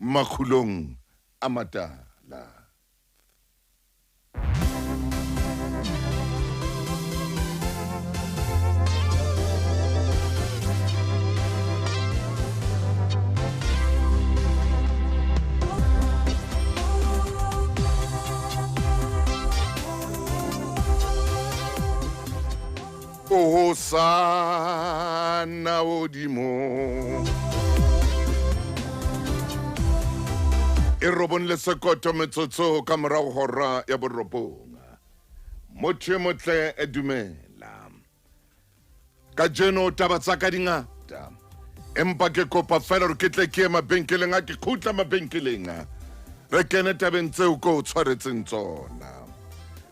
Makgulong a Matala. Hosanna godimo. E robong le sekoto metsotso ka morago hora ya borobong. Motho e motle e dumela. Kajeno taba tsa ka di ngata. Empa ke kopa fela gore ke tle ke ye mabenkeleng a ke khutla mabenkeleng a. Re kene tabeng tseo ko o tshwaretseng tsona.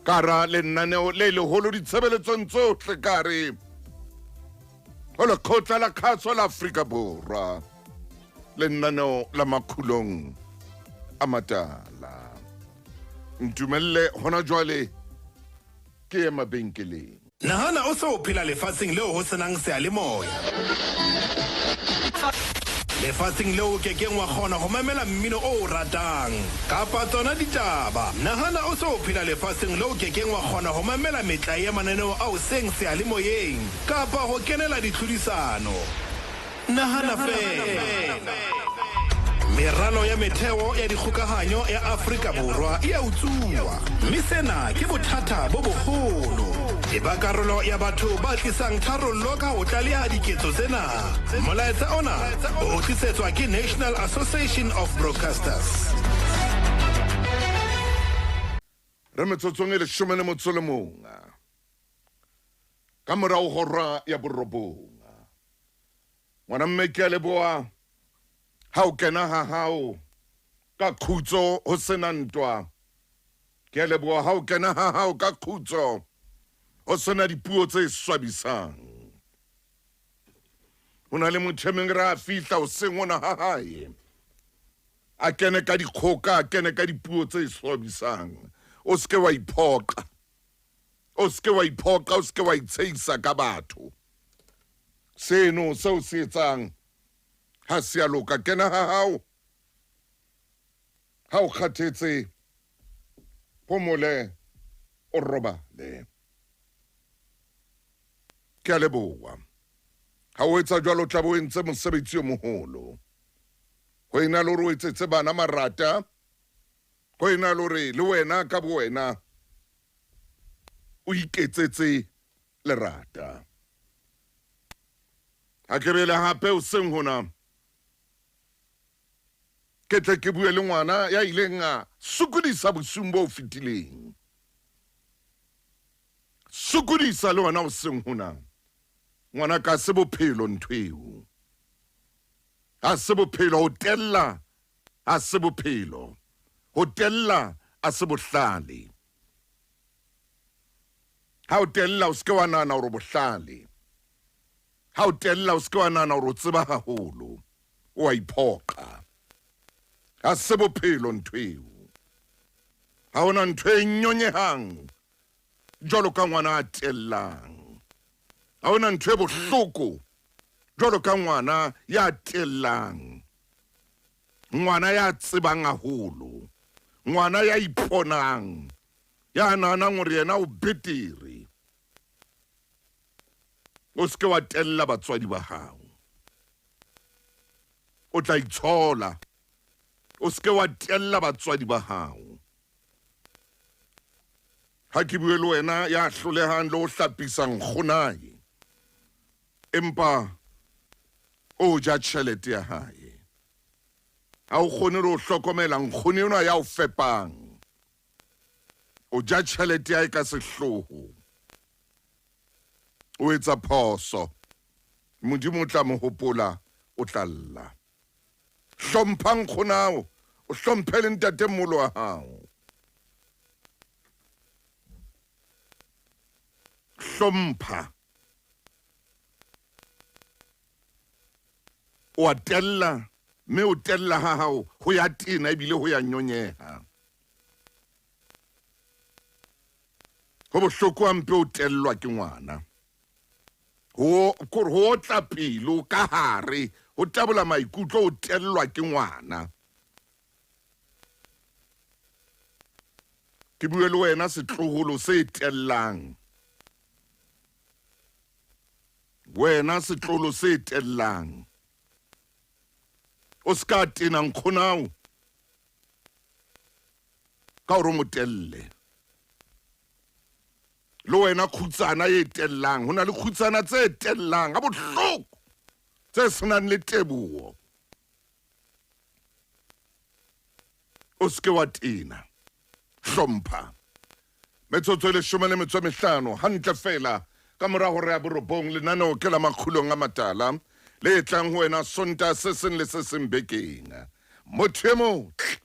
Ka ra lenaneo le leholo ditshebeletsong tsohle ka re ho lekgotla la kgaso la Afrika Borwa lenaneo la makhulong a matala. Ntumelle hona jwale ke ye mabenkeleng. Nahana o se o phela lefatsheng leo ho se nang seyalemoya. Lefatsheng leo o ke keng wa kgona ho mamela mmino o o ratang kapa tsona ditaba. Nahana o se o phela lefatsheng leo o ke keng wa kgona ho mamela metlae ya mananeo a hoseng seyalemoyeng kapa ho kenela ditlhodisano. Nahana feela! Meralo ya metheo ya dikgokahanyo ya Afrika Borwa e a utsuwa, mme sena ke bothata bo boholo. Eba karolo ya batho ba tlisang tharollo ka ho tlaleha diketso tsena. Molaetsa ona o tlisetswa ke National Association of Broadcasters. Re metsotsong e leshome le motso le mong ka morao hora ya borobong. Ngwana mme ke a leboha ha o kena ha hao ka khutso ho sena ntwa. Ke a leboha ha o kena ha hao ka khutso ho sena dipuo tse swabisang. Ho na le motho e meng re a fihla hoseng ona ha hae a kene ka dikgoka, a kene ka dipuo tse swabisang. O se ke wa iphoqa. O se ke wa iphoqa, o se ke wa itshehisa ka batho. Seno seo se etsang ha se a loka. Kena ha hao ha o kgathetse, phomole o robale. Ke a leboha. Ha o etsa jwalo o tla be o entse mosebetsi o moholo. Ho ena le hore o etsetse bana marata, Ho ena le hore le wena ka bowena o iketsetse lerata. Ha ke bele hape hoseng hona, ke tle ke bue le ngwana ya ileng a sokodisa bosiung bo fetileng. Sokodisa le wena hoseng hona. Ngwana ka se bophelo ntho eo. Ha se bophelo ho tella Ha se bophelo. Ho tella a se bohlale. Ha o tella o se ke wa nahana hore o bohlale. Ha o tella o se ke wa nahana hore o tseba haholo. O a iphoqa. Ha se bophelo ntho eo. Ha hona ntho e nyonyehang jwalo ka ngwana a tellang. Ha hona ntho e bohloko jwalo ka ngwana ya tellang. Ngwana ya tsebang haholo, ngwana ya iponang, ya nahanang hore yena o betere. O se ke wa tella batswadi ba hao. O tla itshola. O se ke wa tella batswadi ba hao. Ha ke bue le wena ya hlolehang le ho hlapisa nkgonae, empa o ja tjhelete ya hae. Ha o kgone le ho hlokomela nkgono enwa ya o fepang. O ja tjhelete ya hae ka sehloho. O etsa phoso. Modimo o tla mo hopola, o tla lla. Hlompha nkgonao, o hlomphe le ntatemoholo wa hao. Hlompha. O a tella, mme o tella ha hao ho ya tena ebile ho ya nyonyeha. Ho bohloko hampe o tellwa ke ngwana. Ho kore ho otla pelo ka hare, ho tabola maikutlo o tellwa ke ngwana. Ke bue le wena setloholo se tellang. Wena setloholo se tellang. O se ka tena nkgonao ka hore o mo telle. Le wena kgutsana e tellang, ho na le kgutsana tse tellang ha bohloko tse senang le teboho. O se ke wa tena. Hlompha. Metsotso e leshome le metso e mehlano hantle feela ka mora hora ya borobong, lenaneo ke la Makgulong a Matala le tlang ho wena Sontaha se seng le se seng bekeng. Motho e motle.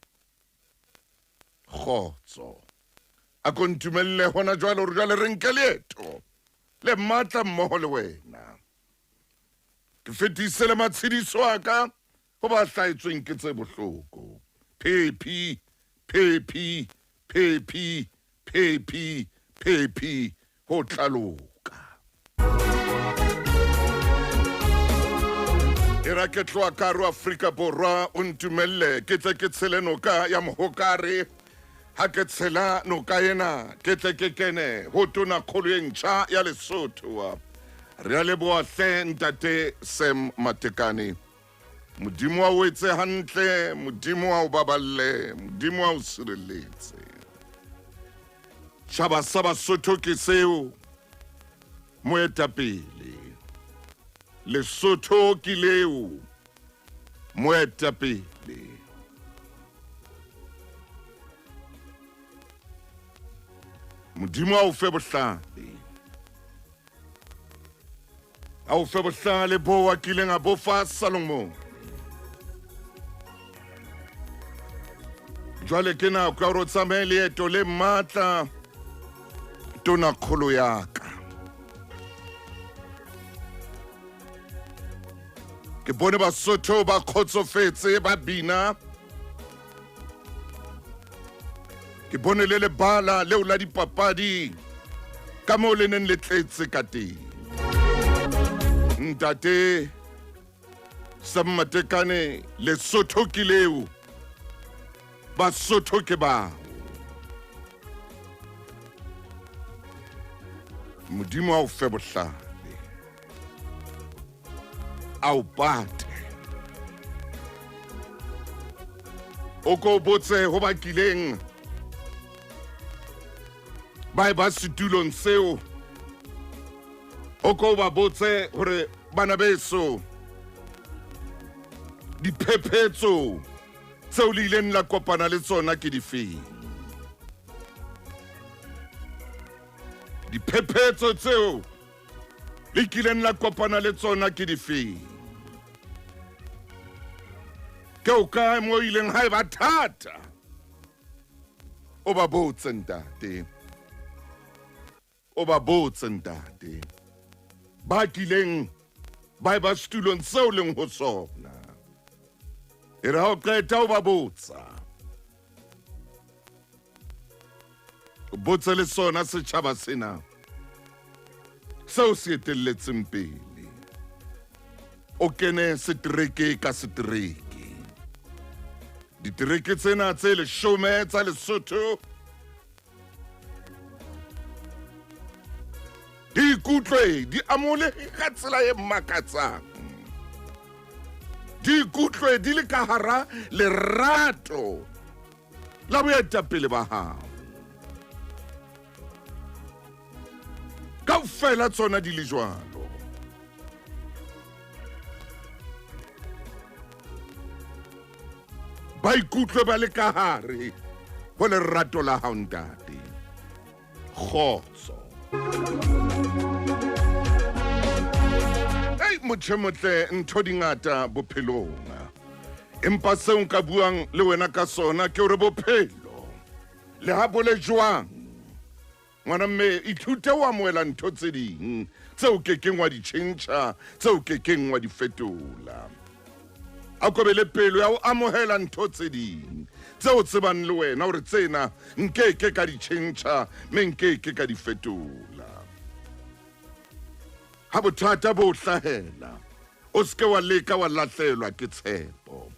Kgotso. A ko ntumelle hona jwale hore jwale re nke leeto le matla mmoho le wena. Ke fetise le matshediso a ka ho ba hlahetsweng ke tse bohloko. Phephi, phephi, phephi, phephi, phephi, ho tla loka. E ra ke tloha ka hare ho Afrika Borwa, o ntumelle ke tle ke tshele noka ya Mohokare. Ha ke tshela noka ena, ke tle ke kene ho Tonakgolo e ntjha ya Lesotho. Re a leboha hle Ntate Sam Matekane. Modimo a o etse hantle, Modimo a o baballe, Modimo a o sireletse. Tjhaba sa Basotho ke seo, moetapele. Lesotho ke leo, moetapele. Modimo a o fe bohlale. A o fe bohlale boo a kileng a bo fa Salomone. Jwale ke nako ya hore o tsamaye leeto le matla, tonakgolo ya ka. Ke bone Basotho ba kgotsofetse ba bina. Ke bone le lebala leo la dipapadi ka moo le neng le tletse ka teng. Ntate Sam Matekane, Lesotho ke leo, Basotho ke bao. Modimo a o fe bohlale, a o pate. O ko botse ho ba kileng ba e ba setulong seo, o ko ba botse hore bana beso diphephetso tseo le ileng la kopana le tsona ke difeng. Diphephetso tseo le kileng la kopana le tsona ke difeng. Ke o kae mo ileng ha e ba thata? O ba botse ntate. O ba botse ntate. Ba kileng ba e ba setulong seo leng ho sona. E re ha o qeta o ba botsa. O botse le sona setjhaba sena seo se etelletseng pele. O kene setereke ka setereke. Ditereke tsena tse leshome tsa Lesotho di ikutlwe di amole ka tsela e makatsang. Di ikutlwe di le ka hara lerato la boetapele ba hao. Kaofela tsona di le jwalo. Ba ikutlwe ba le ka hare ho lerato la hao ntate. Kgotso. Ei motho motle, ntho di ngata bophelong. Empa seo nka buang le wena ka sona ke hore bophelo le ha bo le jwang, ngwana mme, ithute ho amohela ntho tse ding tseo ke keng wa di tjhentjha, tseo ke keng wa di fetola. A ko be le pelo ya ho amohela ntho tse ding tseo tsebang le wena hore tsena nke ke ka di tjhentjha mme nke ke ka di fetola. Ha bothata bo hlahela, o se ke wa leka wa lahlehelwa ke tshepo.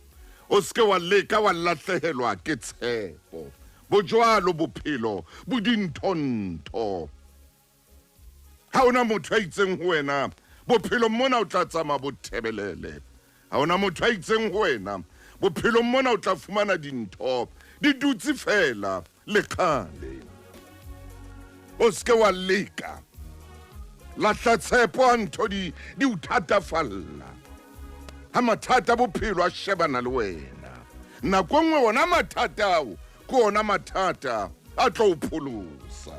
O se ke wa leka wa lahlehelwa ke tshepo. Bo jwalo bophelo bo dintho-ntho. Ha hona motho a itseng ho wena, bophelong mona o tla tsamaya bo thebelele. Ha hona motho a itseng ho wena, bophelong mona o tla fumana dintho di dutse feela le kgale. O se ke wa leka. Lahla tshepo ha ntho di di o thatafalla. Ha mathata a bophelo a shebana le wena. Nako e nngwe ona mathata ao ke ona mathata a tlo o pholosa.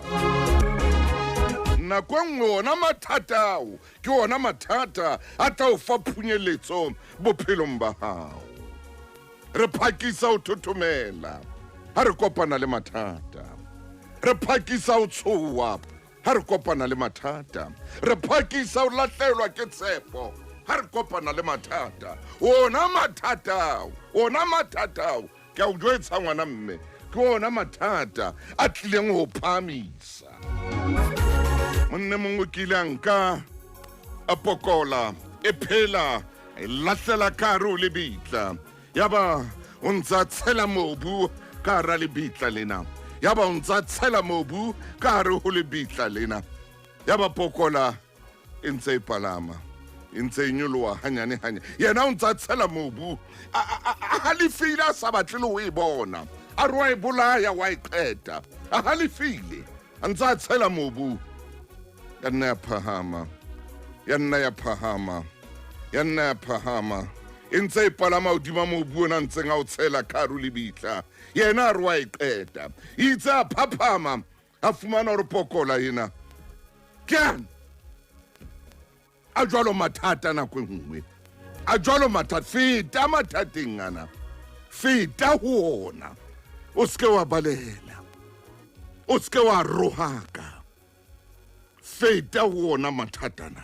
Nako e nngwe ona mathata ao ke ona mathata a tla o fa phunyeletso bophelong ba hao. Re phakisa ho thothomela ha re kopana le mathata. Re phakisa ho tshoha ha re kopana le mathata. Re phakisa ho lahlehelwa ke tshepo ha re kopana le mathata. Ona mathata ao, ona mathata ao, ke a o jwetsa ngwana mme, ke ona mathata a tlileng ho phahamisa. Monne mongwe o kile a nka a pokola e phela e lahlela ka hare ho lebitla, yaba o ntse a tshela mobu ka hara lebitla lena, yaba o ntse a tshela mobu ka hare ho lebitla lena, yaba pokola e ntse e palama, e ntse e nyoloha hanyane hanyane. Yena o ntse a tshela mobu a halefile, a sa batle le ho e bona, a re wa e bolaya, wa e qeta, a halefile, a ntse a tshela mobu. Ya nna ya phahama, ya nna ya phahama, ya nna ya phahama, e ntse e palama hodima mobu ona ntseng a o tshela ka hare ho lebitla. Yena a re wa e qeta. Itse a phaphama, a fumana hore pokola ena ke ane. A jwalo mathata nako e nngwe, a jwalo mathata. Feta mathateng ana, feta ho ona, o se ke wa balehela, o se ke wa rohaka. Feta ho ona mathatana.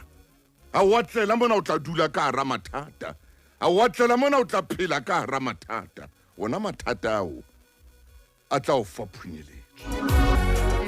A wa tlela mona o tla dula ka hara mathata, a wa tlela mona o tla phela ka hara mathata. Ona mathata ao a tla o fa phunyeletso.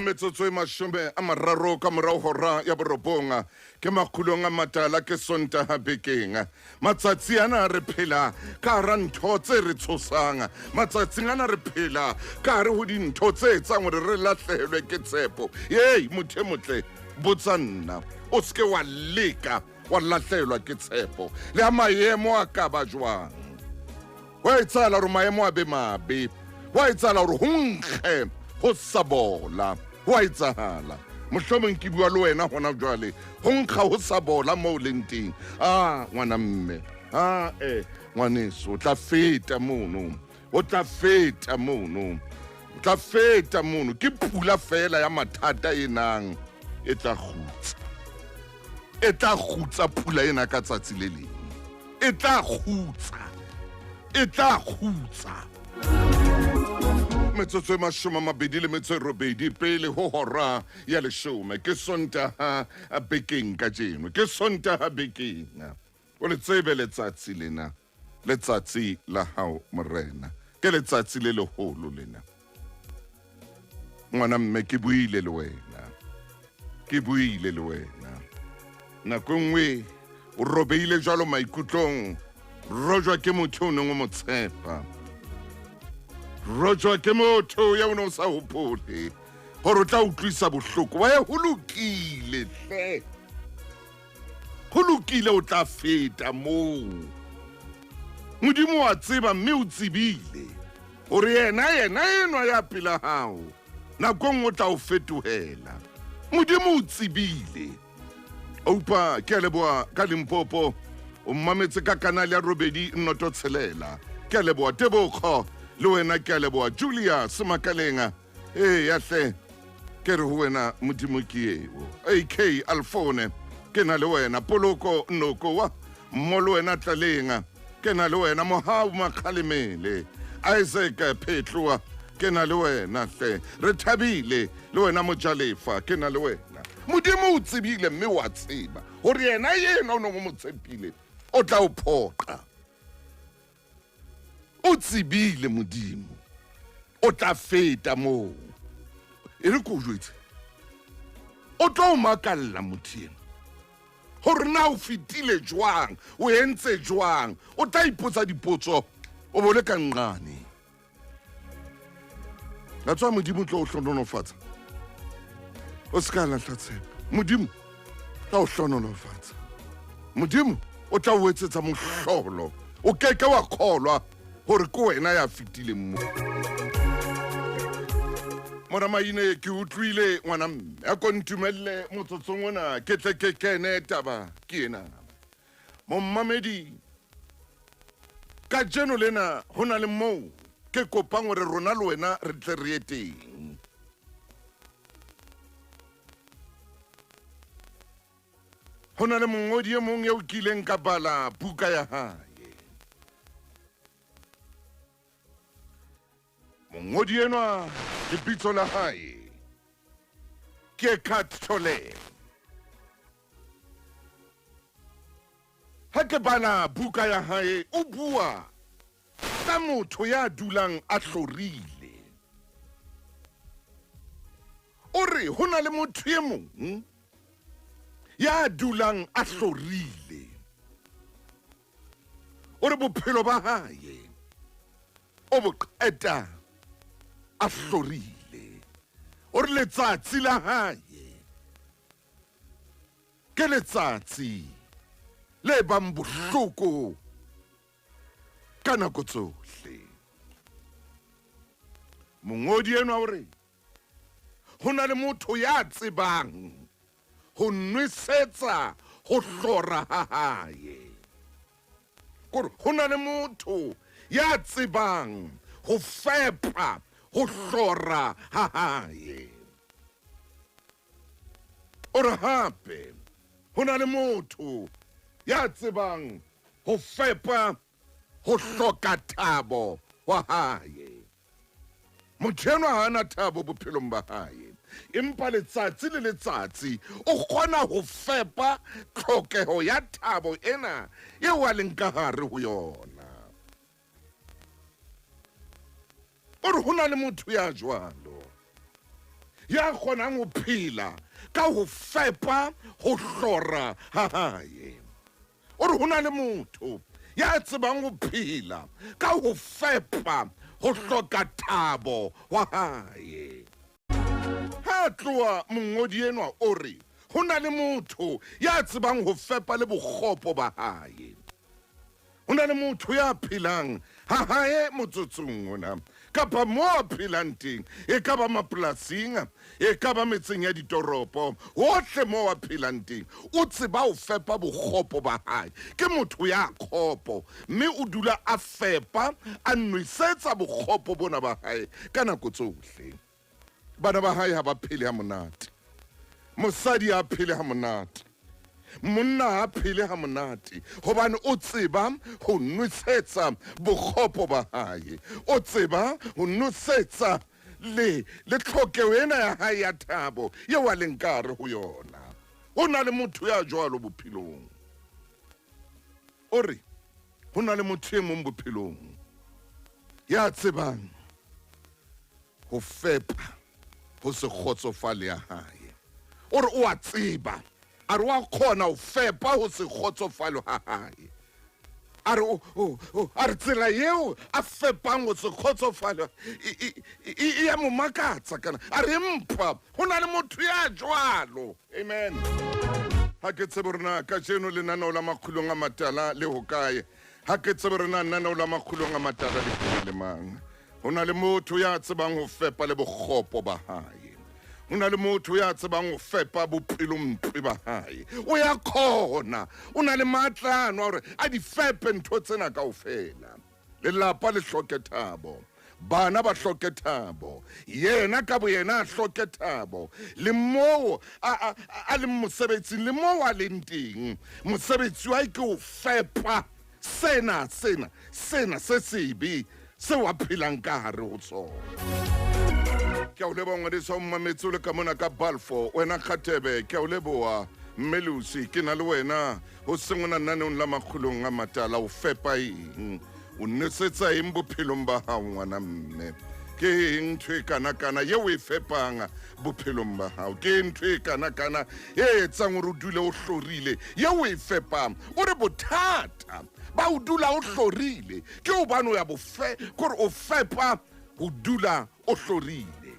Metsotso e 30 ka morao hora ya borobong, ke makgulong a matala, ke Sontaha bekeng. Matsatsi ana re phela ka hara ntho tse re tshosang. Matsatsing ana re phela ka hare ho dintho tse etsang hore re lahlehelwe ke tshepo. Ei, motho e motle, botsa nna, o se ke wa leka wa lahlehelwa ke tshepo le ha maemo a ka ba jwang. Wa etsahala hore maemo a be mabe, wa etsahala hore ho nkge ho sa bola, ho a etsahala. Mohlomong ke bua le wena hona jwale, ho nkga ho sa bola moo o leng teng. A ngwana mme, a e ngwaneso, o tla feta mono, o tla feta mono, o tla feta mono. Ke pula fela ya mathata e nang e tla kgutsa, e tla kgutsa pula ena ka tsatsi le leng, e tla kgutsa, e tla kgutsa. Metsotso e 28 pele ho hora ya leshome, ke Sontaha bekeng kajeno, ke Sontaha bekeng. O le tsebe letsatsi lena, letsatsi la hao Morena, ke letsatsi le leholo lena. Ngwana mme, ke buile le wena, ke buile le wena. Nako e nngwe o robeile jwalo maikutlong, rojwa ke motho o neng o mo tshepa, rojwa ke motho ya o ne o sa hopole gore o tla utlwisa bohloko. Wa ya, ho lokile hle, ho lokile, o tla feta moo. Modimo wa tseba mme o tsebile hore yena, yena enwa ya pela hao nakong o tla o fetohela. Modimo o tsebile. Oupa, ke a leboha ka Limpopo, o mmametse ka kanale ya 806. Ke a leboha Tebokgo, le wena ke a leboha Julius Makalenga. Ee ya hle, ke re ho wena Modimo ke eo. AK Alfone, ke na le wena. Poloko Noko wa mmo le wena Tlalenga, ke na le wena. Mohau Makgalemele, Isaac Phetloa, ke na le wena hle. Re thabile le wena Mojalefa, ke na le wena. Modimo o tsebile mme wa tseba hore yena yena o neng o mo tshepile o tla o phoqa. O tsebile Modimo o tla feta moo. E re ko o jwetse, o tlo o makalla motho ena hore na o fetile jwang, o entse jwang. O tla ipotsa dipotso, o bo le ka nqane. La tswa Modimo tlo o hlonolofatsa. O se ka lahla tshepo. Modimo tla o hlonolofatsa. Modimo o tla o etsetsa mohlolo. O ke ke wa kgolwa gore ke wena ya fetileng mo. Mora Maine, ke utlwile ngwana mme. A ko ntumelle motsotsong ona ke tle ke kene taba ke ena. Mommamedi, kajeno lena ho na le moo ke kopang hore rona le wena re tle re ye teng. Ho na le mongodi e mong eo ke ileng ka bala buka ya hae. Mongodi enwa lebitso la hae ke Eckhart Tolle. Ha ke bala buka ya hae o bua ka motho ya dulang a hlorile. O re ho na le motho e mong ya dulang a hlorile. O re bophelo ba hae o bo qeta a hlorile. O re letsatsi la hae ke letsatsi le bang bohloko ka nako tsohle. Mongodi enwa o re ho na le motho ya tsebang ho nwesetsa ho hlora ha hae. Kore ho na le motho ya tsebang ho fepa ho hlora ha hae. O re hape ho na le motho ya tsebang ho fepa ho hloka thabo wa hae. Motho enwa ha ana thabo bophelong ba hae, empa letsatsi le letsatsi o kgona ho fepa tlhokeho ya thabo ena eo a leng ka hare ho yona. O re ho na le motho ya jwalo ya kgonang ho phela ka ho fepa ho hlora ha hae. O re ho na le motho ya tsebang ho phela ka ho fepa ho hloka thabo wa hae. Ha tloha mongodi enwa o re ho na le motho ya tsebang ho fepa le bokgopo ba hae. Ho na le motho ya phelang ha hae motsotsong ona kapa mo a phelang teng, e ka ba mapolasing, e ka ba metseng ya ditoropo, hohle mo a phelang teng, o tseba ho fepa bokgopo ba hae. Ke motho ya kgopo, mme o dula a fepa, a nwesetsa bokgopo bona ba hae ka nako tsohle. Bana ba hae ha ba phele ha monate. Mosadi ha phele ha monate. Monna ha phele ha monate hobane o tseba ho nwesetsa bokgopo ba hae. O tseba ho nosetsa le le tlhokeho ena ya hae ya thabo eo a leng ka hare ho yona. Ho na le motho ya jwalo bophelong. O re ho na le motho e mong bophelong ya tsebang ho fepa ho se kgotsofale ya hae. O re o a tseba, a re wa kgona ho fepa ho se kgotsofale ha hae. A re a re tsela eo a fepang ho se kgotsofale e ya mo makatsa kana. A re empa ho na le motho ya jwalo. Amen. Ha ke tsebe hore na kajeno lenaneo la Makgulong a Matala le hokae. Ha ke tsebe hore na lenaneo la Makgulong a Matala le phela le mang. Ho na le motho ya tsebang ho fepa le bokgopo ba hae. Ho na le motho ya tsebang ho fepa bopelompe ba hae. O ya kgona, o na le matla ano a hore a di fepe ntho tsena kaofela. Lelapa le hloke thabo, bana ba hloke thabo, yena ka boyena a hloke thabo. Le moo a, a, a leng mosebetsing, le moo a leng teng, mosebetsi wa hae ke ho fepa sena, sena, sena se sebe seo a phelang ka hare ho sona. Ke a o leboha ngwaneso o mmametse o le ka mona ka Balfour, wena Kgatebe, ke a o leboha Mme Lucy, ke na le wena ho seng ona naneong la Makgulong a Matala. O fepa eng? O nosetsa eng bophelong ba hao ngwana mme? Ke eng ntho e kana-kana eo o e fepang bophelong ba hao? Ke eng ntho e kana-kana e etsang hore o dule o hlorile eo o e fepang? O re bothata ba o dula o hlorile ke hobane o ya bofe, kore o fepa ho dula o hlorile.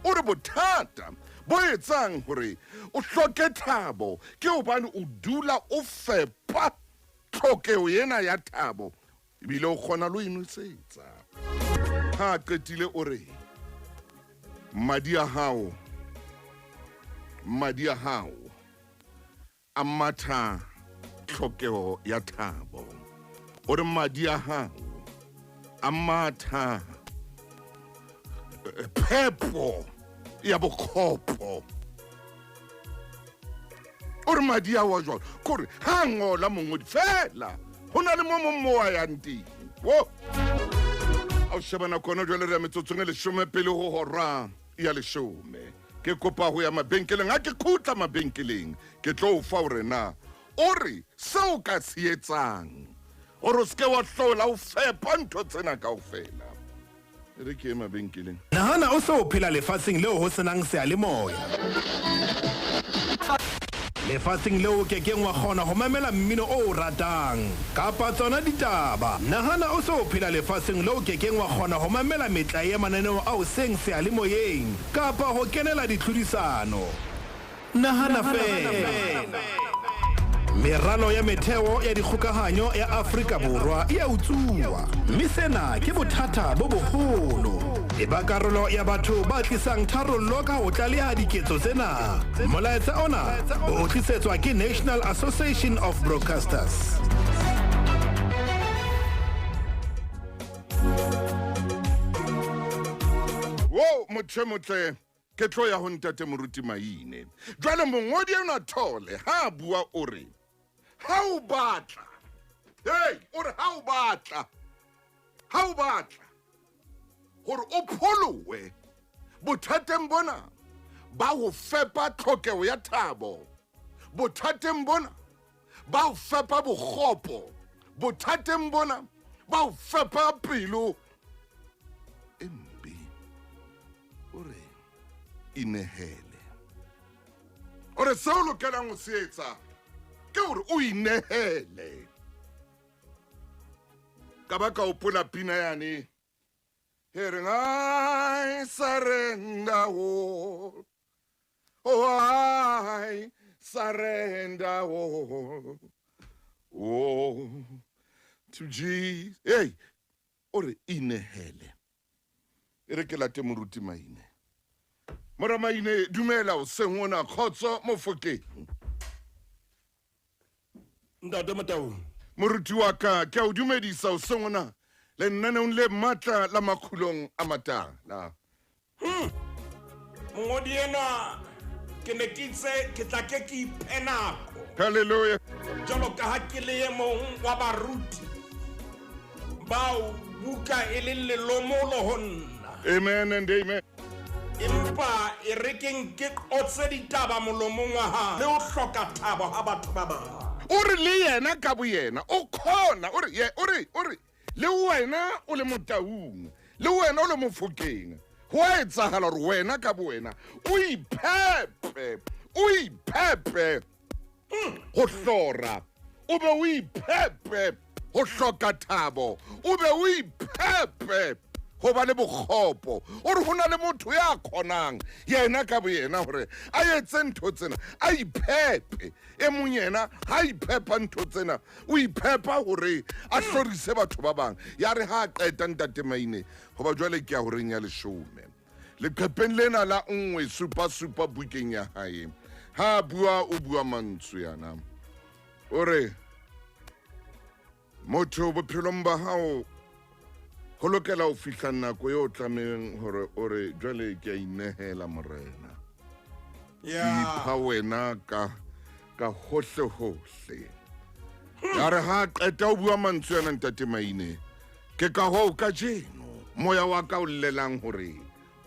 O re bothata bo etsang hore o hloke thabo ke hobane o dula o fepa tlhokeho ena ya thabo ebile o kgona le ho e nwesetsa. Ha a qetile o re madi a hao madi a hao a matha tlhokeho ya thabo. O re madi a hao a matha phepo ya bokgopo. O re madi a wa jwalo kore ha ngola mongodi fela ho na le mo mong mo a yang teng. Wo! A o sheba nako hona jwale re ya metsotsong e leshome pele ho hora ya leshome. Ke kopa ho ya mabenkeleng. Ha ke khutla mabenkeleng ke tlo o fa hore na o re seo ka se etsang gore o seke wa hlola o fepa ntho tsena kaofela. E re ke ye mabenkeleng. Nahana o se o phela lefatsheng leo ho se nang seyalemoya. Lefatsheng leo o ke keng wa kgona ho mamela mmino o o ratang kapa tsona ditaba. Nahana o se o phela lefatsheng leo o ke keng wa kgona ho mamela metlae ya mananeo a hoseng seyalemoyeng kapa ho kenela ditlhodisano. Nahana feela! Meralo ya metheo ya dikgokahanyo ya Afrika Borwa e a utsuwa, mme sena ke bothata bo boholo. Eba karolo ya batho ba tlisang tharollo ka ho tlaleha diketso tsena. Molaetsa ona o o tlisetswa ke National Association of Broadcasters. Wo motho e motle Ke tlo ya ho Ntate Moruti Maine. Jwale mongodi enwa Thole ha a bua o re, ha o batla, hey, o re ha o batla, ha o batla hore o pholowe bothateng bona ba ho fepa tlhokeho ya thabo, bothateng bona ba ho fepa bokgopo, bothateng bona ba ho fepa pelo e mpe. O re inehele. O re seo o lokelang ho se etsa ke hore o inehele. Ka ba ka hopola pina yane e reng I surrender all. Oh, I surrender all. Oh, to Jesus. Hey, o re inehele. E re ke late Moruti Maine. Mora Maine, dumela hoseng hona, kgotso Mofokeng. Ntate Motaung. Moruti wa ka, ke a o dumedisa hoseng hona lenaneong le matla la Makgulong a Matala. Mongodi enwa ke ne ke itse ke tla ke ke iphe nako. Hallelujah. Jwalo ka ha ke le e mong wa baruti bao buka e leng lelomolo ho nna. Amen and amen. Empa e re ke nke qotse ditaba molomong wa hae le ho hloka thabo ha batho ba bang. O re le yena ka boyena o khona, o re, o re, o re le wena o le motaung, le wena o le mofokeng, go a etsagala gore wena ka bowena o iphepe, o iphepe go hlora, o be o iphepe go hloka thabo, o be o iphepe go ba le bokgopo. O re go na le motho ya kgonang yena ka boyena gore a etse ntho tsena, a iphepe. E mong yena ha iphepa ntho tsena, o iphepa gore a hlorise batho ba bang. Ya re ha a qeta Ntate Maine, goba jwale ke ya horeng ya leshome leqhepeng lena la nngwe supa supa bukeng ya hae, ha a bua o bua mantswe yana, o re motho bophelong ba hao ho lokela ho fihla nako eo tlameheng hore o re jwale ke a inehela Morena, ke ipha wena ka ka hohle hohle. Ya re ha a qeta o bua mantswe ana Ntate Maine, ke ka hoo kajeno moya wa ka o llelang hore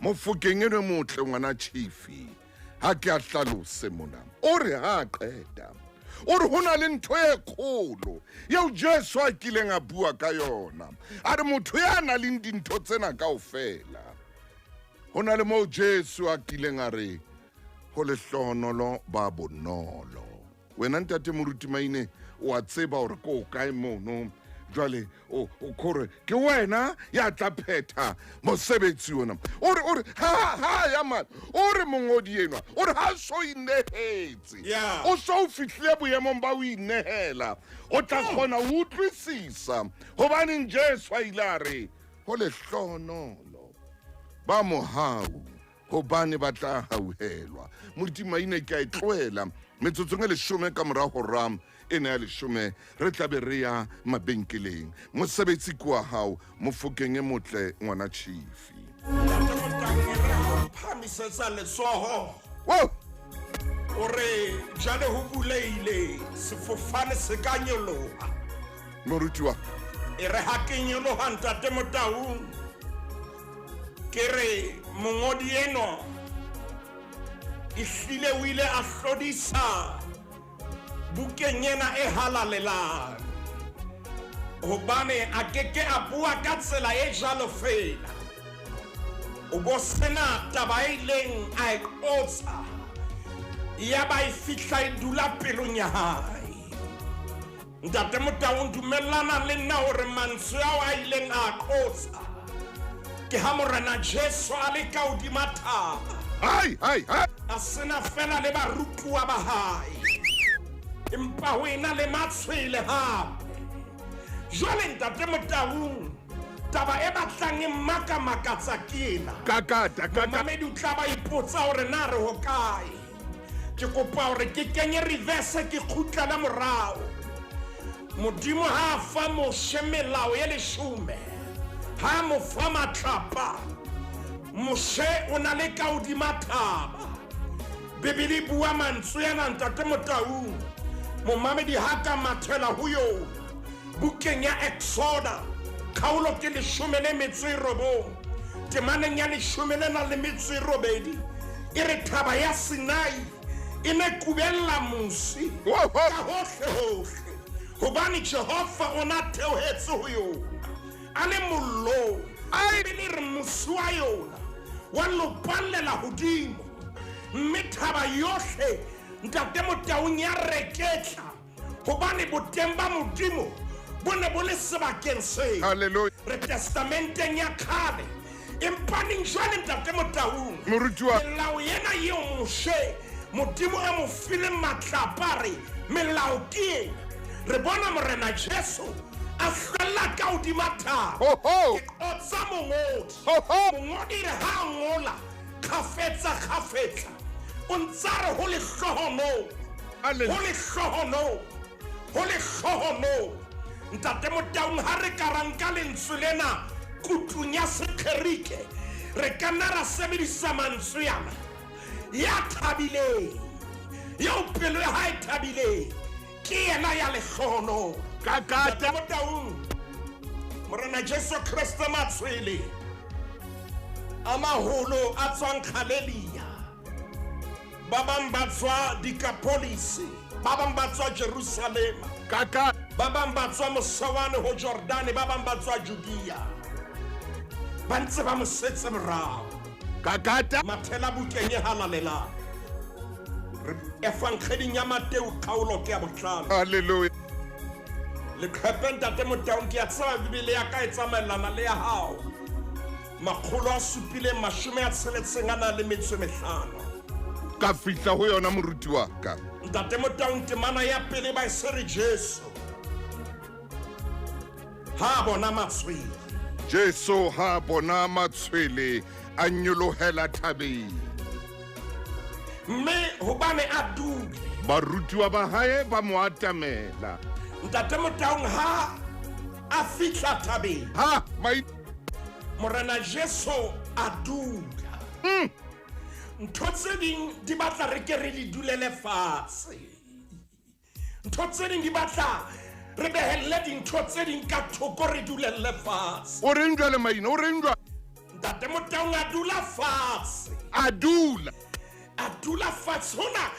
Mofokeng enwe motle ngwana Chifi ha ke a hlalose mona. O re ha a qeta o re ho na le ntho e kgolo eo Jesu a kileng a bua ka yona, a re motho ya nang le dintho tsena kaofela, ho na le moo Jesu a kileng a re ho lehlohonolo ba bonolo. Wena Ntate Moruti Maine o a tseba hore ko kae mono. Jwale o kore ke wena ya tla phetha mosebetsi ona. O re o re ha ha ya man. O re mongodi enwa. O re ha so inehetse. O so fihlile boemong ba o inehela. O tla kgona ho utlwisisa hobaneng Jesu a ile a re ho lehlohonolo ba mohau hobane ba tla hauhelwa. Moruti Maine ke a e tlohela metsotsong e leshome ka mora hora ena ya leshome re tla be re ya mabenkeleng. Mosebetsi ke wa hao Mofokeng e motle ngwana Chifi. Ntate Motangi re ha o phahamisetsa letsoho Wo! o re jale ho buleile sefofane se ka nyoloha. Moruti wa E re ha ke nyoloha Ntate Motaung ke re mongodi enwa ehlile o ile a hlodisa bukeng ena e halalelang hobane a ke ke a bua ka tsela e jalo fela o bo sena taba e ileng a e qotsa ya ba e fihla e dula pelong ya hae. Ntate Motaung, dumellana le nna hore mantswe ao a ileng a qotsa ke ha Morena Jesu a le ka hodima thaba. Hai, hai, hai. A sena fela le barutuwa ba hae, empa ho ena le matshwele hape. Jwale Ntate Motaung, taba e batlang e mmakamakatsa ke ena. Kakata, kakata. Momamedi o tla ba ipotsa hore na re hokae. Ke kopa hore ke kenye reverse ke kgutlele morao. Modimo ha a fa Moshe melao e leshome, ha a mo fa matlapa, Moshe o na le ka hodima thaba. Bibele e bua mantswe ana Ntate Motaung. Momamedi ha ka mathela ho yona. Bukeng ya Exoda, kgaolo ke leshome le metso e robong, temaneng ya leshome le nang le metso e robedi, e re thaba ya Sinai e ne kubella mosi Wo, wo. ka hohle hohle, hobane Jehova o na theohetse ho yona a le mollong. Ai. Bibele e re mosi wa yona wa lopallela hodimo, mme thaba yohle Ntate Motaung ya reketla, hobane boteng ba Modimo bo ne bo le sebakeng seo. Hallelujah. Re testamenteng ya kgale, empaneng jwale Ntate Motaung, Moruti wa melao ena eo Moshe Modimo a mo fileng matlapa, re melao ke ena. Re bona Morena Jesu a hlwella ka hodima thaba. Ho, ho. Ke qotsa mongodi. Ho, ho. Mongodi re ha a ngola kgafetsa kgafetsa, o ntsa re ho lehlohonolo, Hallelujah. ho lehlohonolo, ho lehlohonolo. Ntate Motaung, ha re ka ra nka lentswe lena kutlung ya Segerike, re ka nna ra sebedisa mantswe ana ya thabileng, eo pelo ya hae thabileng, ke yena ya lehlohonolo. Kakata. Ntate Motaung, Morena Jesu Kreste matshwele a maholo a tswang Galelia, ba bang ba tswa Dikapolise, ba bang ba tswa Jerusalema, Kaka. ba bang ba tswa mosewane ho Jordane, ba bang ba tswa Judea, ba ntse ba mo setse morao. Kakata. Mathela bukeng e halalelang, re Evangeling ya Mateu kgaolo ke ya bohlano. Hallelujah. Leqhepe Ntate Motaung, ke a tseba Bibele ya ka e tsamaellana le ya hao. 765. Ka fihla ho yona moruti wa ka. Ntate Motaung, temana ya pele ba e se re Jesu ha a bona matshwele. Jesu ha a bona matshwele a nyolohela thabeng. Mme hobane a dule, Barutuwa ba hae ba mo atamela. Ntate Motaung ha a fihla thabeng, Ha mai Morena Jesu a dula. Ntho tse ding di batla re ke re di dulele fatshe. Ntho tse ding di batla re behelle dintho tse ding ka thoko re dulelle fatshe. O reng jwale Maina, o reng jwale? Ntate Motaung a dula fatshe. A dula. A dula fatshe. Hona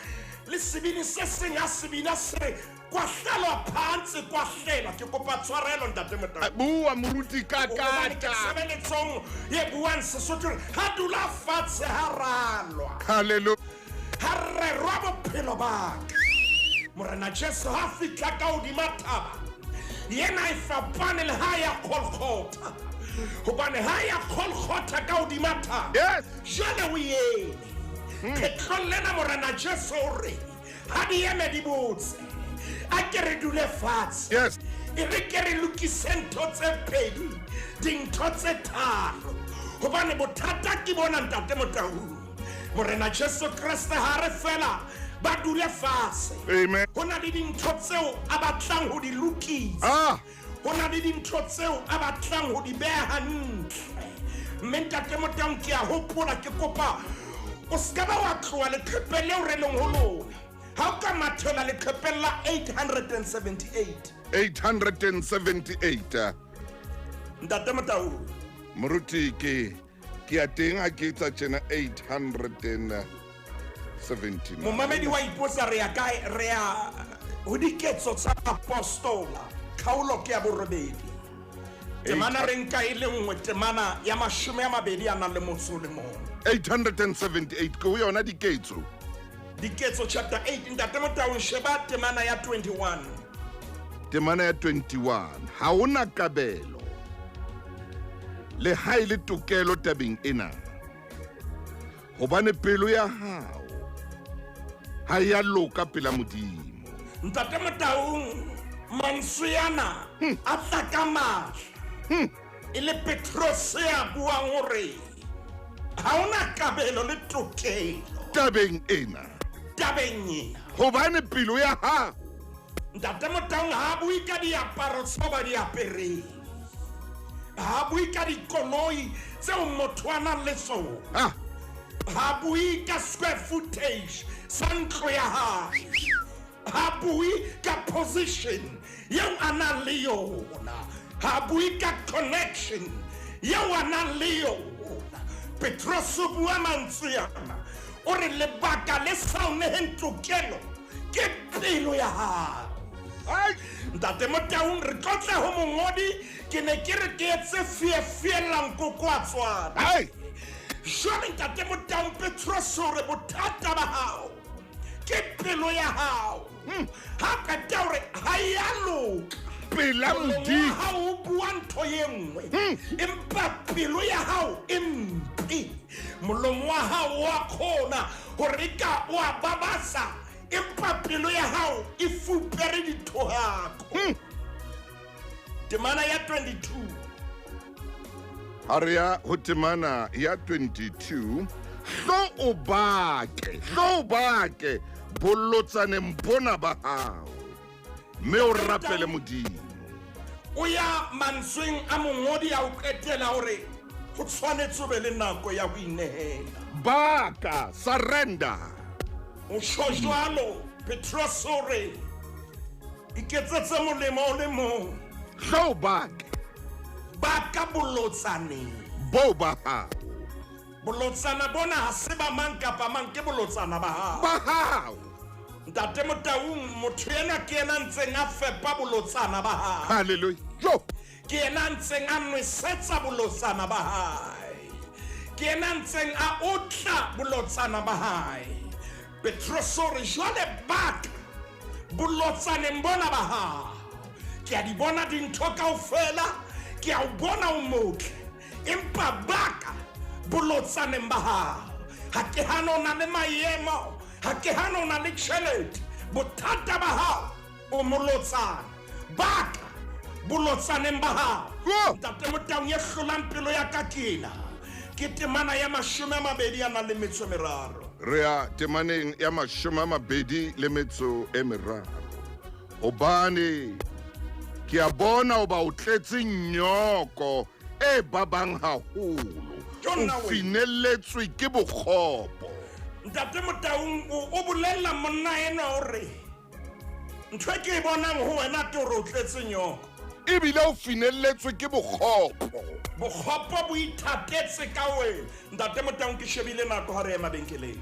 le sebini se seng a sebina se re kwahlela phansi kwahlela. Ke kopa tshwarelo Ntate Motaung. Bua moruti Hobane ke kakata. tshebeletsong e buang Sesotho re ha dula fatshe ha ralwa. Hallelujah. Ha rerwa bophelo ba ka. Morena Jesu ha fihla ka hodima thaba, Yena e fapane le ha ya Golgotha. Hobane ha ya Golgotha ka hodima thaba. Yes. Jwale o eme. Kgetlong lena Morena Jesu o re, ha di eme di botse. A ke re dule fatshe. Yes. E re ke re lokise ntho tse pedi, dintho tse tharo. Hobane bothata ke bona Ntate Motaung. Morena Jesu Kreste ha re fela ba dule fatshe. Amen. Ho na le dintho tseo a batlang ho di lokisa. Ah. Ho na le dintho tseo a batlang ho di beha hantle. Mme Ntate Motaung ke a hopola ke kopa o ska ba wa tloha leqhepeng leo re leng ho lona. Ha o ka mathela leqhepeng la 878. 878. Ntate Motaung. Moruti ke ke ya teng ha ke etsa tjena 879. Momamedi wa ipotsa re ya kae, re ya ho diketso tsa apostola, kgaolo ke ya borobedi. Temana re nka e le nngwe, temana ya 20 a nang le motso o le mong. 878 ke ho yona diketso. Diketso chapter 8, Ntate Motaung sheba temana ya 21. Temana ya 21, ha hona kabelo le ha e le tokelo tabeng ena, hobane pelo ya hao ha e a loka pela Modimo. Ntate Motaung, mantswe ana a tla ka matla. E le Petrose a buang hore ha hona kabelo le tokelo tabeng ena. Tabeng ena. Hobane pelo ya hao. Ntate Motaung ha bue ka diaparo tseo ba di apereng. Ha bue ka dikoloi tseo motho a nang le tsona. Ah. Ha bue ka square footage sa ntlo ya hae. Ha bue ka position eo a nang le yona. Ha bue ka connection eo a nang le yona. Petros o bua mantswe ana. O re lebaka le sa o neheng tokelo ke pelo ya hao. Ai! Ntate Motaung, re tlotle ho mongodi, ke ne ke re ke etse fiefiellang koko a tswana. Ai! Jwale Ntate Motaung, Petros o re bothata ba hao ke pelo ya hao. Ha qeta hore ha e a loka. Pela Molomo wa Modimo. hao o bua ntho e nngwe, empa pelo ya hao e mpe. Molomo wa hao wa kgona hore ka o a babasa, empa pelo ya hao e fupere dithohako. Temana ya 22. Ha re ya ho temana ya 22, hlo o bake, hlo o bake bolotsaneng bona ba hao, mme o rapele Modimo. O ya mantsweng a mongodi a o qetela hore ho tshwanetse ho be le nako ya ho inehela. Baka, surrender. O tjho jwalo, Petros o re, iketsetse molemo o le mong. Hlo o bake. Baka bolotsaneng. Bo ba hao. Bolotsana bona ha se ba mang kapa mang, ke bolotsana ba hao. Ba hao. Ntate Motaung, motho ena ke yena ntseng a fepa bolotsana ba hae. Hallelujah. Jo. Ke yena ntseng a nwesetsa bolotsana ba hae. Ke yena ntseng a otla bolotsana ba hae. Petros o re jwale baka bolotsaneng bona ba hao. Ke a di bona dintho kaofela, ke a o bona o motle, empa baka bolotsaneng ba hao. Ha ke hane o na le maemo, ha ke hane o na le tjhelete, bothata ba hao o molotsana. Baka bolotsaneng ba hao. Wo! Ntate Motaung, e hlolang pelo ya ka ke ena. Ke temana ya 23 a nang le metso e meraro. Re ya temaneng ya 23. Hobane ke a bona hoba o tletse nyoko e babang haholo. Ke nna O wena. finelletswe ke bokgopo. Ntate Motaung, o bolella monna enwa hore ntho e ke e bonang ho wena ke hore o tletse nyoko. Ebile o finelletswe ke bokgopo. Bokgopo bo ithatetse ka wena. Ntate Motaung, ke shebile nako ha re ya mabenkeleng.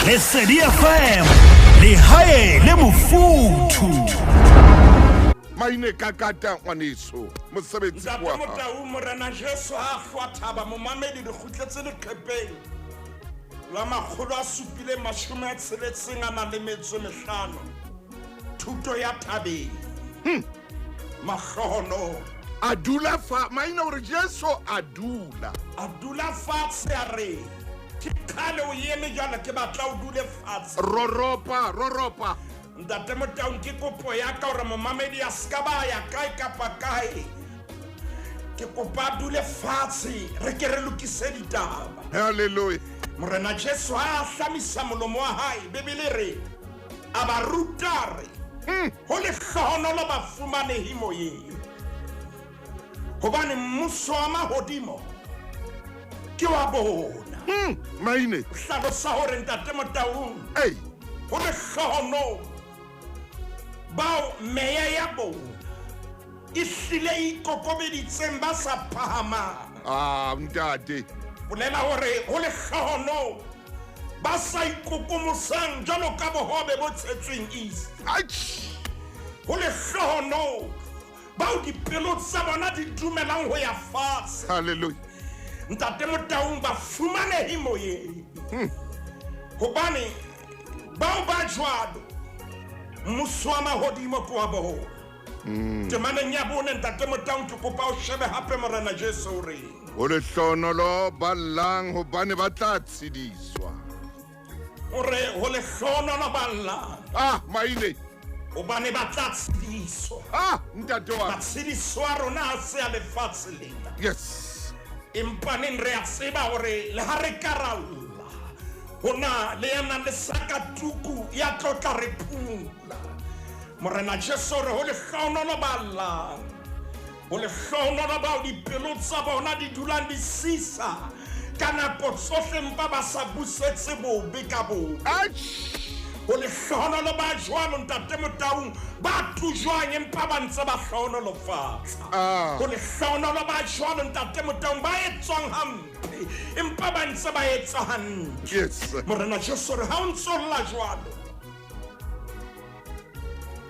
Lesedi FM, lehae le mofuthu. Maine kakata ngwaneso, mosebetsi Ntate wa hao. Motaung, Morena Jesu ha a hlwa thaba, momamedi di kgutletse leqhepeng la 765. Thuto ya thabeng. Mahlohonolo. A dula fa maina gore Jesu a dula. A dula fatshe a re, Ke kgale o eme jwale ke batla o dule fatshe. Roropa, roropa. Ntate Motaung ke kopo ya ka gore momamedi a ska ba ya kae kapa kae. Ke kopa a dule fatshe re ke re lokise ditaba. Hallelujah. Morena Jesu ha a hlamisa molomo wa hae, Bibele e re a ba ruta re ho lehlohonolo bafumanehi moyeng, hobane mmuso wa mahodimo ke wa bona. Maine. O hlalosa hore Ntate Motaung Ei. ho lehlohonolo bao meya ya bona e hlile e ikokobeditseng ba sa phahamang. Ah, ntate. Bolela hore ho lehlohonolo ba sa ikokomosang jwalo ka bohobe bo tshetsweng east. Atjh. Ho lehlohonolo bao dipelo tsa bona di dumelang ho ya fatshe. Hallelujah. Ntate Motaung ba fumanehe moyeng. Hobane bao ba jwalo mmuso wa mahodimo ke wa bona. Temaneng ya bone Ntate Motaung ke kopa o shebe hape Morena Jesu o reng. Ho lehlohonolo ba llang hobane ba tla tshediswa. O re ho lehlohonolo ba llang. Ah, maine. Hobane ba tla tshediswa. Ah, ntate wa. Matshediso a rona ha se a lefatshe lena. Yes. Empa neng re a tseba hore le ha re ka ra lla, ho na le ya nang le sakatuku ya tlo tla re phula. Morena Jesu o re ho lehlohonolo ba llang, ho lehlohonolo bao dipelo tsa bona di dulang di sisa ka nako tsohle mpa ba sa busetse bobe ka bobe. Atjh. Ho lehlohonolo ba jwalo Ntate Motaung ba tujwang empa ba ntse ba hlohonolofatsa. Ah. Ho lehlohonolo ba jwalo Ntate Motaung ba etswang hampe empa ba ntse ba etsa hantle. Yes. Morena Jesu re ha o ntso lla jwalo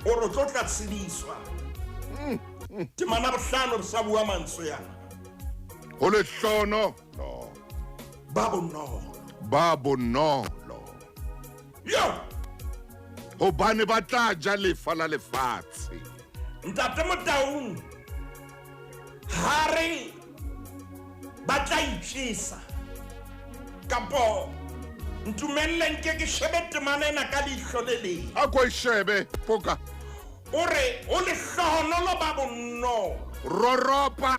o re o tlo tla tshediswa. Temana bohlano re sa bua mantswe yana. Ho lehlohonolo Ba bonolo. ba bonolo. Yo! Hobane ba tla ja lefa la lefatshe. Ntate Motaung ha re ba tla itjesa kapo ntumelleng ke ke shebe temana ena ka leihlo le leng. A ko e shebe poka. O re ho lehlohonolo ba bonolo. Roropa.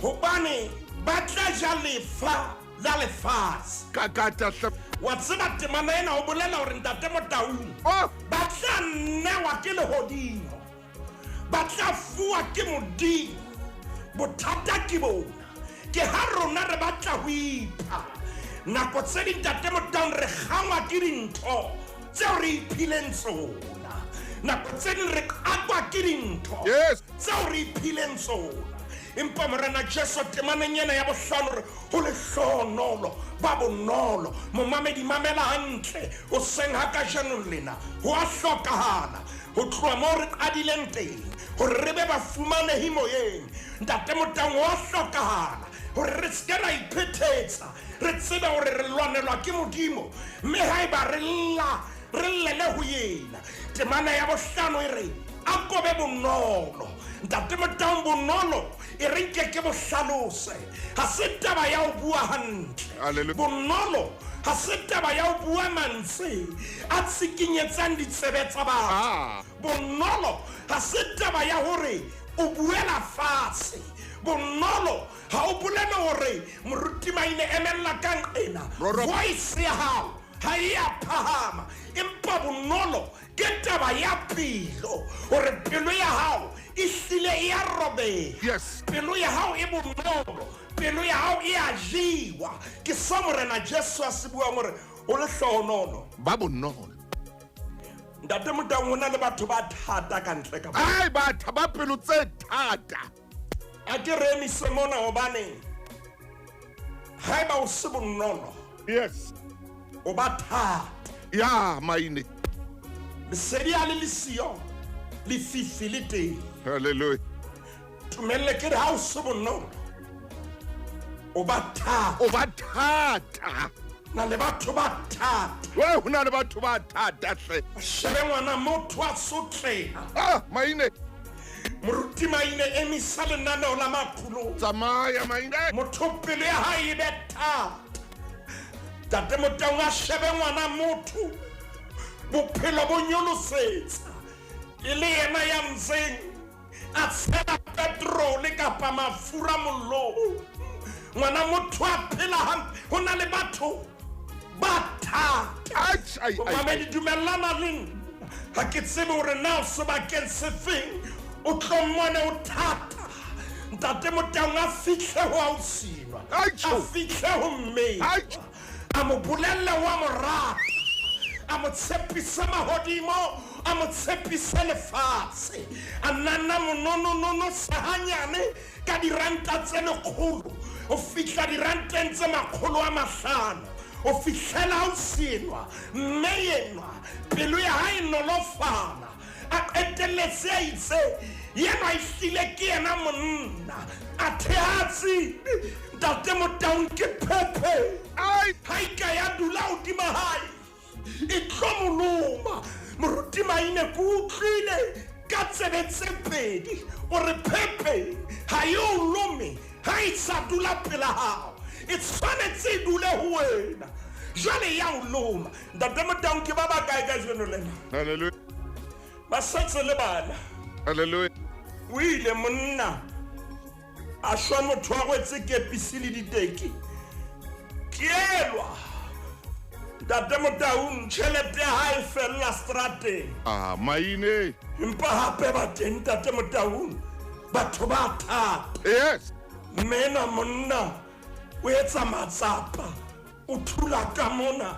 Hobane ba tla ja lefa la lefatshe. Kakata hle. Wa tseba temana ena o bolela hore Ntate Motaung Oh. ba tla newa ke lehodimo, ba tla fuwa ke Modimo. Bothata ke bona ke ha rona re batla ho ipha. Nako tse ding Ntate Motaung re kgangwa ke dintho tseo re iphileng tsona. Nako tse ding re qakwa ke dintho Yes. tseo re iphileng tsona. Empa Morena Jesu temaneng ena ya bohlano re ho lehlohonolo ba bonolo. Momamedi mamela hantle o seng ha kajeno lena ho a hlokahala ho tloha moo re qadileng teng hore re be bafumanehi moyeng. Ntate Motaung ho a hlokahala hore re se ke ra iphethetsa, re tsebe hore re lwanelwa ke Modimo, mme haeba re lla re llele ho yena. Temana ya bohlano e re a kobe bonolo. Ntate Motaung bonolo e re nke ke bo hlalose. Ha se taba ya ho bua hantle. Hallelujah. Bonolo ha se taba ya ho bua mantswe a tshikinyetsang ditsebe tsa batho. Ah. Bonolo ha se taba ya hore o buela fatshe. Bonolo ha o bolele hore moruti Maine emella ka nqena. Roro. Voice ya hao ha e a phahama. Empa bonolo ke taba ya pelo, hore pelo ya hao e hlile e a robeha. Yes. Pelo ya hao e bonolo, pelo ya hao e a jewa. Ke sa Morena Jesu a se buang hore ho lehlohonolo Ba bonolo. Ntate Motaung, ho na le batho ba thata ka ntle ka mona. Ai, batho ba pelo tse thata. A ke re emise mona hobane haeba o se bonolo, Yes. o ba thata. Ya maine. Lesedi ha le le siyo, lefifi le teng. Hallelujah. Tumelle ke re ha o se bonolo, o ba thata. O ba thata. Na le batho ba thata. We ho na le batho ba thata hle. Shebe ngwana motho a sotleha. Ah, maine. Moruti Maine emisa lenaneo la makgulong. Tsamaya Maine. Motho pelo ya hae e be thata. Ntate Motaung a shebe ngwana motho. Bophelo bo nyolosetsa. E le yena ya ntseng a tshela petrole kapa mafura mollong. Ngwana motho a phela hampe. Ho na le batho ba thata. Mamedi, dumellana le nna. Ha ke tsebe hore na o sebakeng se feng. O tlo mmone o thata. Ntate Motaung a fihle ho ausinwa. A fihle ho mme. A mo bolelle wa mo rata. A mo tshepise mahodimo, a mo tshepise lefatshe. A nana monononono sehanyane ka diranta tse lekgolo. O fihla diranteng tse makgolo a mahlano. O fihlela ausinwa, mme enwa pelo ya hae nolofala. A qetelletse a itse yena e hlile ke yena monna. A thehatse Ntate Motaung ke phephe. Ha e ka ya dula hodima hae e tlo moloma. Moruti Maine ke utlwile ka tsebe tse pedi o re phephe ha e o lome ha e sa dula pela hao, e tshwanetse e dule ho wena. Jwale ya o loma. Ntate Motaung ke ba bakae kajeno lena? Hallelujah. Ba setse le bana. Hallelujah. O ile monna a shwa motho a rwetse kepisi le diteki. Ke elwa. Ntate Motaung tjhelete ya hae fella strateng. Ah, Maine. Empa hape ba teng Ntate Motaung batho ba thata. Yes. Mme ena monna o etsa matsapa. O thula ka mona,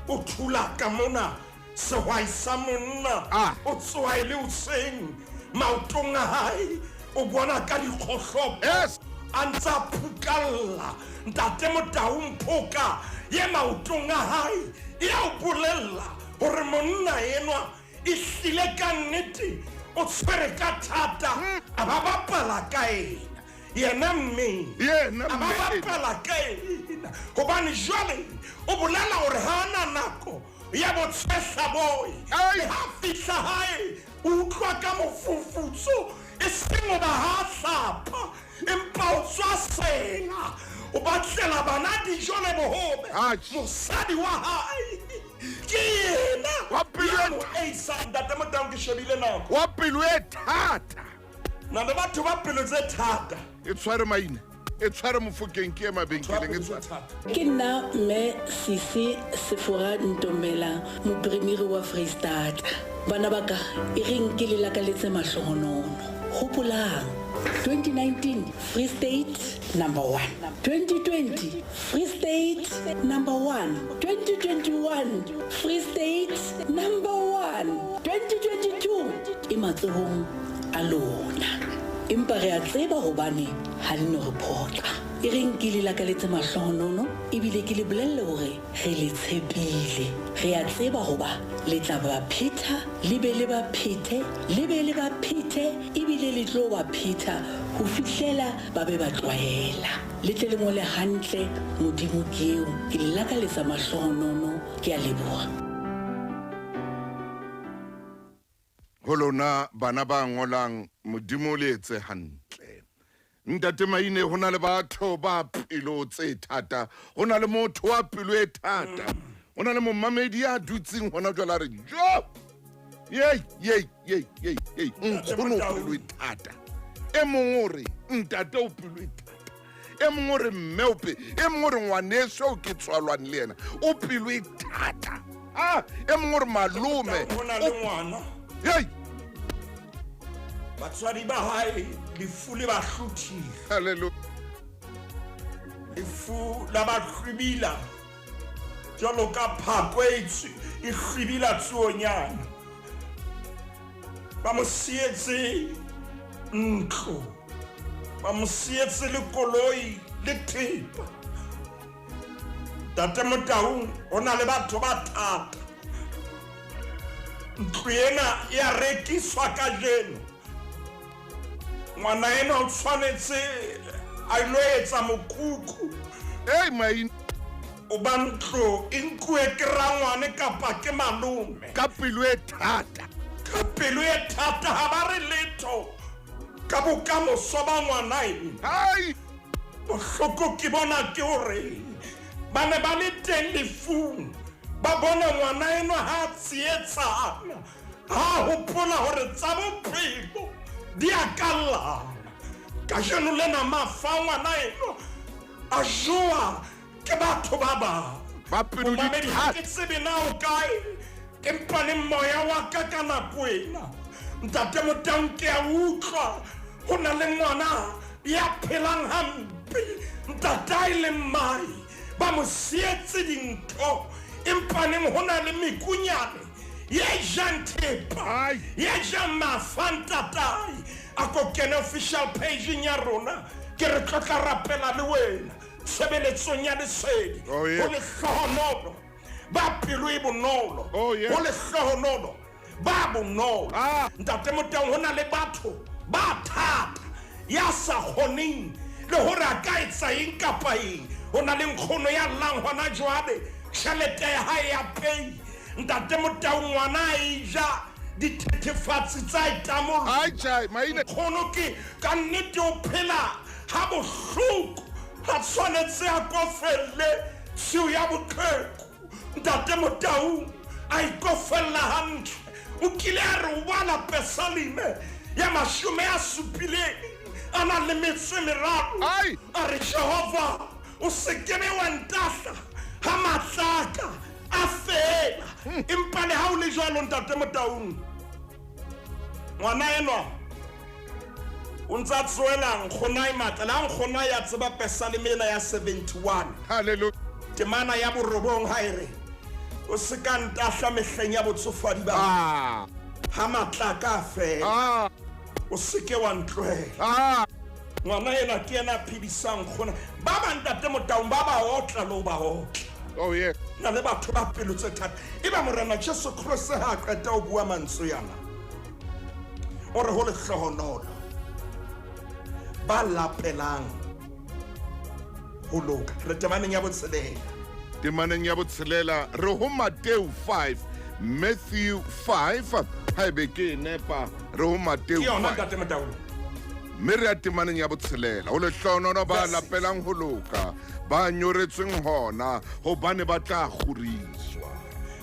o thula ka mona. Sehwai sa monna o tsoha e le hoseng maotong a hae o bona ka dikgohlopo. Yes. A ntse a phukalla. Ntate Motaung phoka ye maotong a hae e a o bolella hore monna enwa e hlile ka nnete o tshwere ka thata. A ba bapala ka ena. Yena mme. Yena A ba mme. bapala ka ena. Hobane jwale o bolela hore ha ana nako ya botshehla boy. Ai. Le ha fihla hae o utlwa ka mofufutso e seng hoba ha hlapa, empa o tswa sela. O batlela bana dijo le bohobe. Atjhe. Mosadi wa hae ke yena Wa pelo ya e mo eisang. Ntate Motaung ke shebile nako. Wa pelo e thata. Na le batho ba pelo tse thata. E tshware Maine. E tshware Mofokeng ke ye mabenkeleng, e tshware. Ke nna mme Sisi Sefora Ntombela, mopremiri wa Freistata. Bana ba ka, e reng ke le lakaletse mahlohonono. Hopolang, 2019 Free State number 1. 2020 Free State number 1. 2021 Free State number 1. 2022 e matsohong a lona. Empa re a tseba hobane ha le no re phoqa. E reng ke le lakaletse mahlohonono ebile ke le bolelle hore re le tshepile. Re a tseba hoba le tla ba phetha, le be le ba phethe, le be le ba phethe, ebile le tlo ba phetha ho fihlela ba be ba tlwaela. Le tle le ngole hantle, Modimo ke eo. Ke le lakaletsa mahlohonono, ke a leboha. Ho lona bana ba ngolang, Modimo le etse hantle. Ntate Maine, ho na le batho ba pelo tse thata, ho na le motho wa pelo e thata, ho na le momamedi ya dutseng hona jwale a re jo, yei yei yei yei yei, nkgono o pelo e thata. E mong o re ntate o pelo e thata, e mong o re mme o pe, e mong o re ngwaneso o ke tswalwang le yena o pelo e thata. Ah, e mong o re malome Ho na le ngwana. Yei. Batswadi ba hae lefu le ba hlothile. Hallelujah. Lefu la ba hlwibila jwalo ka phako e e hlwibila tsuonyana. Ba mo sietse ntlo, ba mo sietse le koloi le thepa. Ntate Motaung, ho na le batho ba thata. Ntlo ena ya rekiswa kajeno. Ngwana ena o tshwanetse a ilo etsa mokhukhu. Hey, Maine. O ba ntlo e nkuwe ke rangwane kapa ke malome. Ka pelo e thata. Ka pelo e thata ha ba re letho. Ka bokamoso ba ngwana eno. Hai! Bohloko ke bona ke hore ba ne ba le teng lefung, ba bona ngwana enwa ha a tsietsana, ha a hopola hore tsa bophelo di a kallana. Kajeno lena mafa a ngwana enwa a jowa ke batho ba bang. Ba pelo di Momamedi, ha thata. ke tsebe na o kae, empa le moya wa ka ka nako ena. Ntate Motaung, ke a utlwa ho na le ngwana ya phelang hampe, ntatae le mmae ba mo sietse dintho, empa neng ho na le mekunyane ye jang thepa, Ai. ye jang mafa ntatae. A ko kene official page-eng ya rona, ke re tlo tla rapela le wena tshebeletsong ya lesedi. Oh, yes. Ho lehlohonolo ba pelo e bonolo. Oh, yes. Ho lehlohonolo ba bonolo. Ah. Ntate Motaung, ho na le batho ba thata ya sa kgoneng le hore a ka etsa eng kapa eng. Ho na le nkgono ya llang hona jwale, tjhelete ya hae ya pay. Ntate Motaung, ngwana a e ja dithethefatsi tsa e tamolla. Ai, tjhai, maina. Nkgono ke ka nnete o phela ha bohloko, ha tshwanetse a kofelle tshiu ya boqheku. Ntate Motaung a ikofella hantle. O kile a re o bala Pesalime ya 70 a nang le metso e meraro. Ai! A re, Jehova, o se kebe wa ntahla ha matla a ka a fela. Empa le ha o le jwalo, Ntate Motaung, ngwana enwa o ntse a tsoela nkgonae matla. Le ha nkgonae a tseba Pesaleme ena ya 71, Hallelujah. temana ya 9 ha e re, o se ka ntahla mehleng ya botsofadi ba Ah. ha matla a ka a fela, Ah. o se ke wa ntlohela. Ah. Ngwana ena ke yena a phedisang nkgona. Ba bang, Ntate Motaung, ba ba otla le ho ba otla. Oh, yeah. Na le batho ba pelo tse thata. Eba Morena Jesu Kreste ha a qeta ho bua mantswe yana, o re ho lehlohonolo ba lapelang ho loka. Re temaneng ya 6. Temaneng ya 6, re ho Matthew 5, Matthew 5, haebe ke e nepa, re ho Matthew Ke yona, 5. Ntate Motaung. Mme re ya temaneng ya 6. Ho lehlohonolo ba Verse six. lapelang ho loka, ba nyoretsweng hona, hobane ba tla kgoriswa.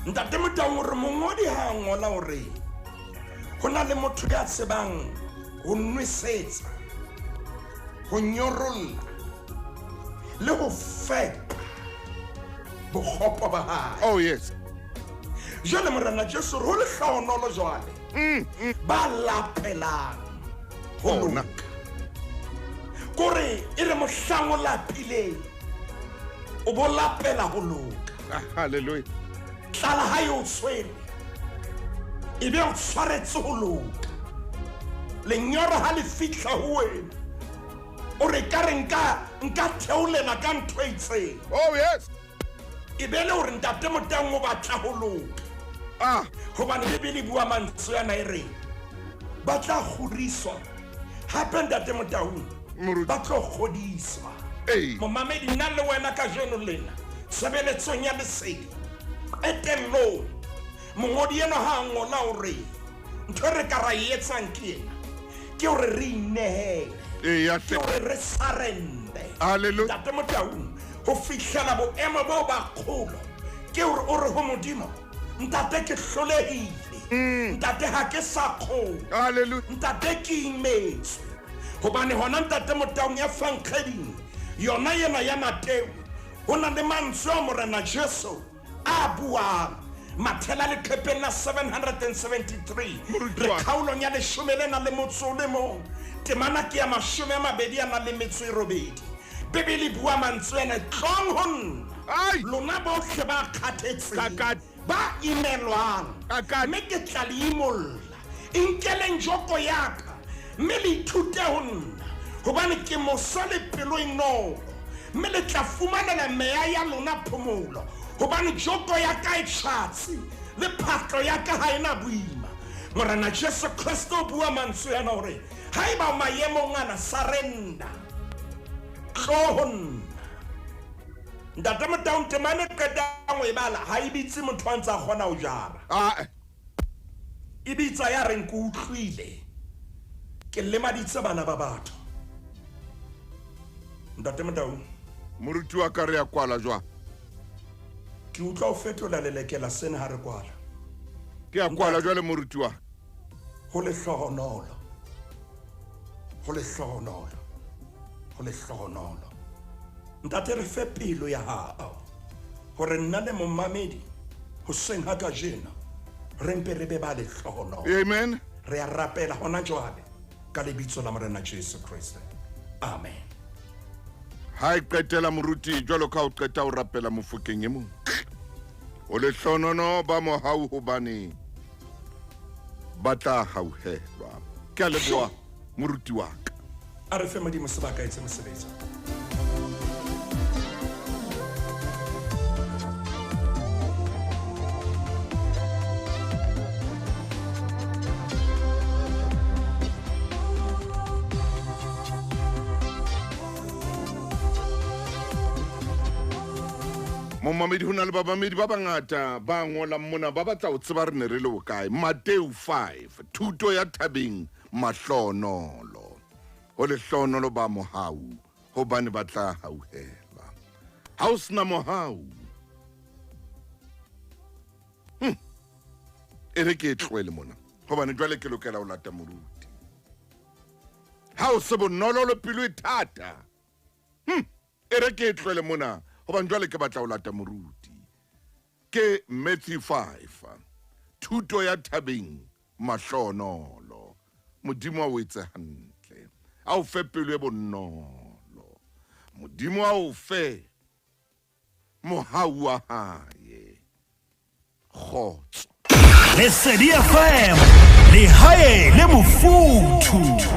Ntate Motaung, hore mongodi ha a ngola hore ho na le motho ya tsebang ho nwesetsa, ho nyorolla le ho fepa bokgopo ba hae. Oh, yes. Jwale Morena Jesu re ho lehlohonolo jwale ba lapelang ho Hona. loka. Kore e re mohlang o lapileng, o bo lapela ho loka. Ah, hallelujah. Tlala ha e o tshwere, e be o tshwaretse ho loka. Lenyora ha le fihla ho wena, o re ka re nka theolela ka ntho e itseng. Oh, yes. E be le hore Ntate Motaung o batla ho loka. Ah. Hobane Bibele e bua mantswe ana e reng, ba tla kgoriswa. Hape Ntate Motaung, Moruti. ba tlo kgodiswa. Ee. Momamedi, nna le wena kajeno lena tshebeletsong ya lesedi, qetellong mongodi enwa ha a ngola hore ntho e re ka ra e etsang ke ena, ke hore re inehele, Ee, ya ke hle. hore re surrender. Hallelujah. Ntate Motaung, ho fihlela boemo bo ba kgolo, ke hore o re ho Modimo, Ntate ke hlolehile, Ntate ha ke sa kgona, Hallelujah. Ntate ke imetswe. Hobane hona Ntate Motaung ya Fankgeding yona ena ya Mateo, ho na le mantswe a Morena Jesu a buang mathela leqhepeng la 773, Moruti re wa ka. kgaolong ya 11 le nang le motso o le mong, temana ke ya 28. Bibele e bua mantswe ana, tlong ho nna Ai! lona bohle ba kgathetseng, Kakati. ba imelwang, Kakati. mme ke tla le imolla. Inkeleng joko ya ka, mme le ithute ho nna, hobane ke mosa le pelo e nolo, mme le tla fumanela meya ya lona phomolo, hobane joko ya ka e tjhatsi, le phahlo ya ka ha e na boima. Morena Jesu Kreste o bua mantswe ana hore haeba o maemong ana, surrender, tlo ho nna. Ntate Motaung, temane e qetang ho e bala ha e bitse motho a ntse a kgona ho jara. Ah. E bitsa ya reng ke utlwile, Ke lemaditse bana ba batho. Ntate Motau. Moruti wa ka re ya kwala jwang? Ke utlwa o fetola lelekela sena ha re kwala. Ke ya kwala jwale moruti wa. Ho lehlohonolo. Ho lehlohonolo. Ho lehlohonolo. Ntate re fe pelo ya hao hore nna le momamedi hoseng ha kajeno re mpe re be ba lehlohonolo. Amen. Re a rapela hona jwale ka lebitso la Morena Jesu Kriste. Amen. Ha e qetela moruti jwalo ka o qeta o rapela mofokeng e mong. O lehlonono ba mohau hobane ba tla hauhelwa. Ke a leboha moruti wa ka. A re fe Modimo sebaka etse mosebetsi. Momamedi, ho na le babamedi ba bangata ba ngolang mona ba batla ho tseba re ne re le hokae. Mateu 5, thuto ya thabeng mahlonolo. Ho lehlohonolo ba mohau, hobane ba tla hauhelwa. Ha o sena mohau, e re ke e tlohele mona, hobane jwale ke lokela ho lata moruti. Ha o se bonolo le pelo e thata, e re ke e tlohele mona, hobane jwale ke batla ho lata moruti. Ke Matthew 5, thuto ya thabeng mahlonolo. Modimo a o etse hantle, a o fe pelo e bonolo. Modimo a o fe mohau wa hae. Kgotso. Lesedi FM, lehae le mofuthu.